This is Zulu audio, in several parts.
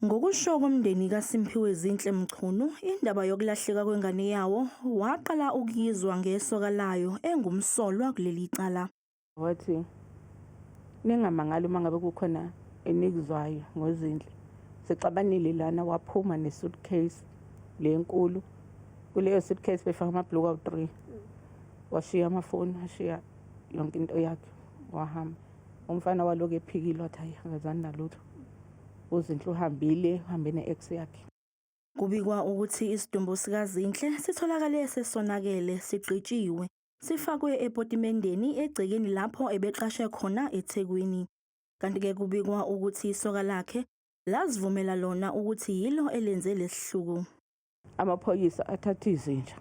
Ngokusho komndeni kaSimphiwe Zinhle Mchunu, indaba yokulahleka kwengane yawo waqala ukuyizwa ngesoka layo engumsolwa kuleli cala. Wathi ningamangali uma ngabe kukhona enikuzwayo ngoZinhle. Sixabanile lana waphuma ne-suitcase le nkulu. Kuleyo suitcase befaka amabhuluku awu-3. Washiya amafoni, washiya yonke into yakhe wahamba. Umfana walokhu ephikile wathi hayi akazani nalutho. UZinhle uhambile, uhambe ne-ex yakhe. Kubikwa ukuthi isidumbu sikaZinhle sitholakale sesonakele sigqitshiwe, sifakwe epotimendeni egcekeni lapho ebeqashe khona eThekwini. Kanti-ke kubikwa ukuthi isoka lakhe lazivumela lona ukuthi yilo elenze lesihluku. Amaphoyisa athatha izinja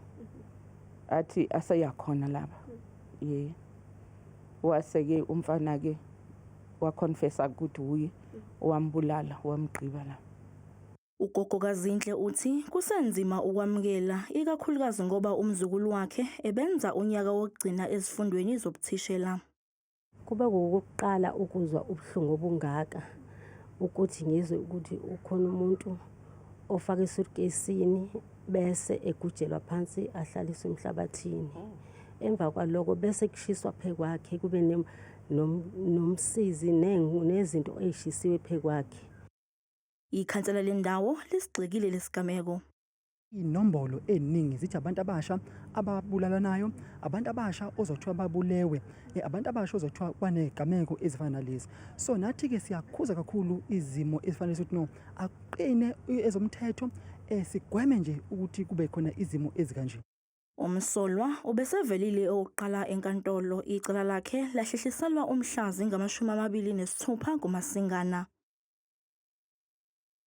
athi aseyakhona laba. Ye. Wase-ke umfana-ke waconfessa ukuthi wuye owambulala wamgqiba la. Ugogo kaZinhle uthi kusenzima ukwamukela ikakhulukazi ngoba umzukulu wakhe ebenza unyaka wokugcina ezifundweni zobuthishela. Kube ngokokuqala ukuzwa ubuhlungu obungaka ukuthi ngizwe ukuthi ukhona umuntu ofaka esutkesini bese egujelwa phansi ahlaliswe emhlabathini. Emva kwaloko bese kushiswa phekwakhe kube nomsizi nezinto ey'shisiwe phekwakhe. Ikhansela lendawo lisigxekile lesigameko. Iy'nombolo ey'ningi zithi abantu abasha ababulalanayo, abantu abasha ozothiwa babulewe, abantu abasha ozothiwa kwaney'gameko ezifana nalezi. So nathi-ke siyakhuza kakhulu izimo ezifana ukuthi no, akuqine ezomthetho sigweme nje ukuthi kube khona izimo ezikanje. Umsolwa ubesevelile okokuqala enkantolo, icala lakhe lahlehliselwa umhla zingama-26 kuMasingana.